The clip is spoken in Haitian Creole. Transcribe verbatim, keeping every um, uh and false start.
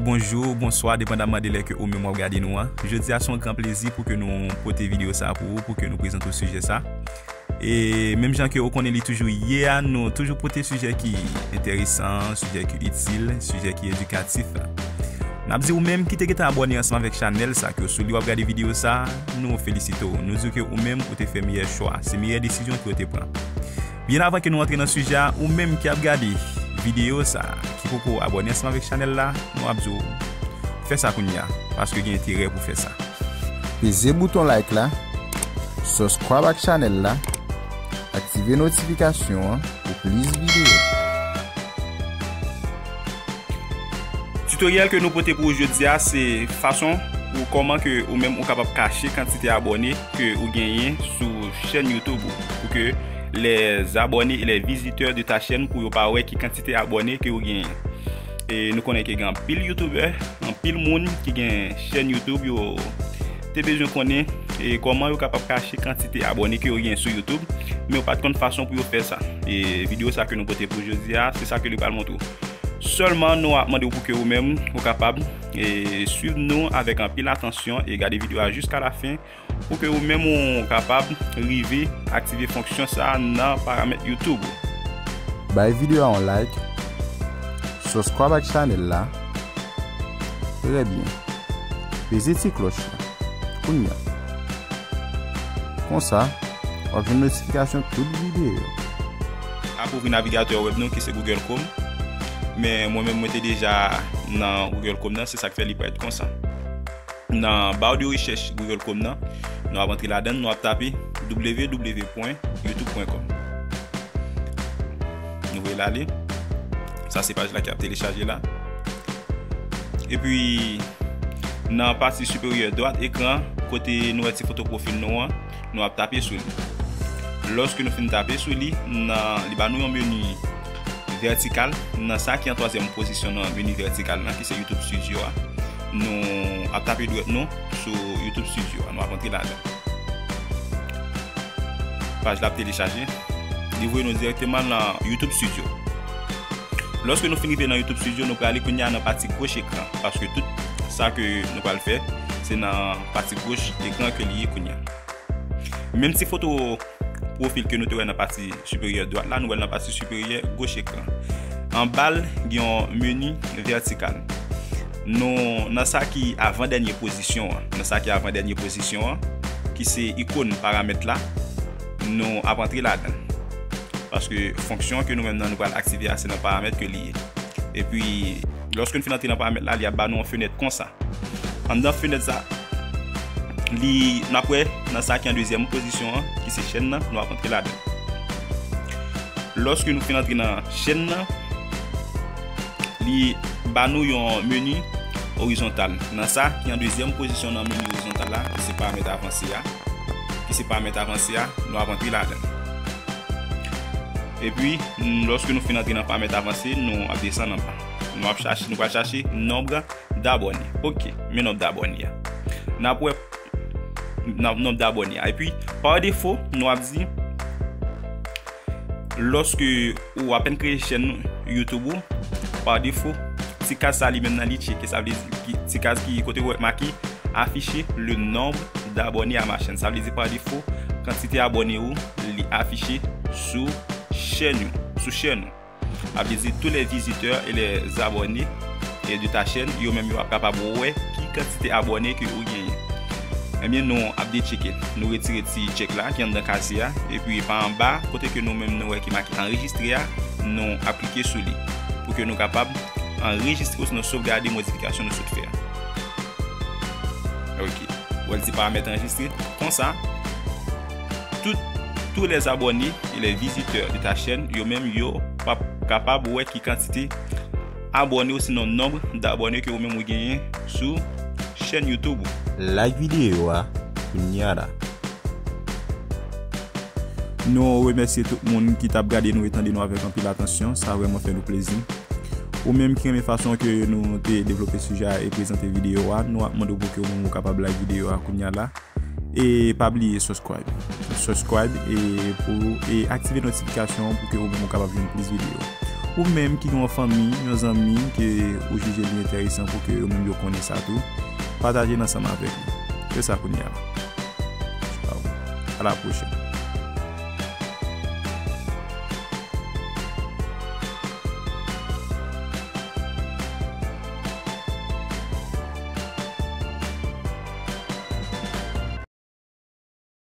Bonjou, bonswa, depandamman de lè ke ou menm w ap gade nou an. Jodi a se yon gran plezi pou ke nou pote videyo sa pou ou, pou ke nou prezante w sijè sa. E menm jan ke ou konnen li toujou ye a, nou toujou pote sijè ki enteresan, sijè ki itil, sijè ki edikatif. N ap di ou menm ki te gentan abòne ansanm avèk chanèl sa, ke w sou li w ap gade videyo sa, nou felisite w. Nou di w ke ou menm ou te fè meyè chwa. Se meyè desizyon ke w te pran. Byen avan ke nou antre nan sijè a, ou menm ki ap gade videyo sa, ki poko abòne ansanm avèk chanèl la, nou ap di w, fè sa kounye a, paske gen enterè pou fè sa. Peze bouton like la, subscribe ak chanèl la, aktive notifikasyon an pou plis videyo. Tutoriel ke nou pote pou ou jodi a, se fason ou kòman ke ou menm ou kapab kache kantite abòne ke ou genyen sou chèn YouTube ou, pou ke les abonnés et les visiteurs de ta chaîne pou yo pa wè ki kantite abòne ke ou genyen. E nou konnen ke gen anpil youtubè, anpil moun ki gen chèn YouTube, yo te bezwen konnen e kòman yo kapab kache kantite abòne ke yo genyen sou YouTube, men yo pa t konn fason pou yo fè sa. E videyo sa ke nou pote pou jodi a, se sa ke li pral montre w. Sèlman nou ap mande w pou ke ou menm ou kapab e swiv nou avèk anpil atansyon e gade videyo a jiska la fen pou ke ou menm ou kapab rive aktive fonksyon sa a nan paramèt YouTube ou. Bay videyo a yon like, subscribe ak chanèl la. Trè byen. Peze ti klòch la. Kounye a. Konsa, w ap jwenn notifikasyon tout videyo. Ap ouvri navigatè wèb nou ki se Google Chrome. Men mwen menm mwen te deja nan Google Chrome nan, se sa k fè li parèt konsa. Nan ba de rechèch Google Chrome nan, nou ap antre ladan, nou ap tape w w w pwen youtube pwen kòm. Nou voye l ale. Sa se paj la ki ap telechaje la. Epi, nan pati siperyè dwat ekran, kote nou wè ti foto pwofil nou an, nou ap tape sou li. Lòske nou fin tape sou li, nan, li ba nou yon meni vètikal. Nan sa ki an twazyèm pozisyon nan meni vètikal la, ki se YouTube Studio a, nou ap tape dwèt nou sou YouTube Studio a. Nou ap antre ladan. Paj la ap telechaje. Li voye nou dirèkteman nan YouTube Studio. Lòske nou fin rive nan YouTube Studio, nou prale kounye a nan pati goch ekran, paske tout sa ke nou pral fè, se nan pati goch ekran ke li ye kounye a. Menm ti foto pwofil ke nou te wè nan pati siperyè dwat la, nou wè l nan pati siperyè goch ekran. Anba l, gen yon meni vètikal. Nou nan sa ki avan dènye pozisyon an, nan sa ki avan dènye pozisyon an, ki se ikòn paramèt la, nou ap antre ladan. Paske fonksyon ke nou menm nan nou pral aktive a, se nan paramèt ke li ye. Epi, lòske nou fin antre nan paramèt la, li ap ba nou yon fenèt konsa. Anndan fenèt sa, li, n ap wè nan sa ki an dezyèm pozisyon an, ki se chèn nan, nou ap antre ladan. Lòske nou fin antre nan chèn nan, li ba nou yon meni orizontal. Nan sa ki an dezyèm pozisyon nan meni orizontal la, ki se paramèt avanse a, ki se paramèt avanse a, nou ap antre ladan. Epi, n-, lòske nou fin antre nan paramèt avanse, nou ap desann anba. Nou ap chache, nou pral chache nonb dabòne. Ok, men nonb dabòne a. N ap wè nan, nonb dabòne a. Epi, pa defo, nou ap di, lòske ou apèn kreye chèn YouTube ou, pa defo, ti kaz sa li menm nan li tcheke. Sa vle di, ki, ti kaz ki kote ou wè make afficher le nombre d'abonnés à ma chaîne. Sa vle di, pa defo, kantite abòne ou, li afiche sou chèn ou, sou chèn ou. Sa vle di, tous les visiteurs et les abonnés et de ta chaîne, yo menm yo ap kapab wè ki kantite abòne ke ou genyen. Ebyen, nou ap detcheke. Nou retire ti tchèk la ki anndan kazye a. Epi pa anba, kote ke nou menm nou wè ki make anrejistre a, nou ap klike sou li. Pou ke nou kapab anrejistre osinon sovgade modifikasyon nou sot fè a. Ok. Ou wè l di paramèt anrejistre. Konsa, tout, tous les abonnés et les visiteurs de ta chaîne, yo menm yo p ap kapab wè ki kantite abòne osinon nonb dabòne ke ou menm ou genyen sou chèn YouTube ou. Like videyo a, kounye a la. Nou remèsye tout moun ki t ap gade nou e tande nou avèk anpil atansyon. Sa vrèman fè nou plezi. Ou menm ki renmen fason ke nou te devlope sijè a e prezante videyo a, nou ap mande w pou ke ou menm ou kapab like videyo a kounye a la. E pa bliye subscribe. Subscribe e pou, e aktive notifikasyon pou ke ou menm ou kapab jwenn plis videyo. Ou menm ki gen yon fanmi, yon zanmi ke ou jije li enteresan pou ke yo menm yo konnen sa tou, pataje l ansanm avèk li. Se sa kounye a. Ciao. À la prochaine.